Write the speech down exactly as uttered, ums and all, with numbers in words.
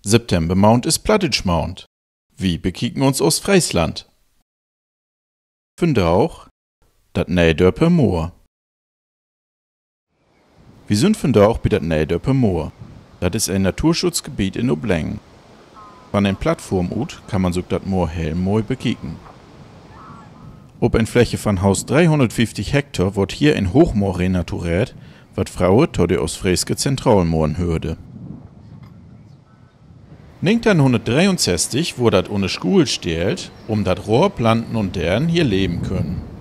Septembermaand is Plattdüütschmaand. Wi bekieken uns Oostfreesland. Vundaag: dat Needörper Moor. Wi sünd vundaag bi dat Needörper Moor. Dat is en Naturschutzgebiet in Uplengen. Van en Plattform ut kann man sük dat Moor heel moi bekieken. Op en Fläche van haast Hektar word hier en Hoochmoor renatureert, wat fröher to de oostfreeske Zentralmoren höörde. Wurr dat unner Schuul stellt, um dat Rohrplanten un Deren hier leven könen.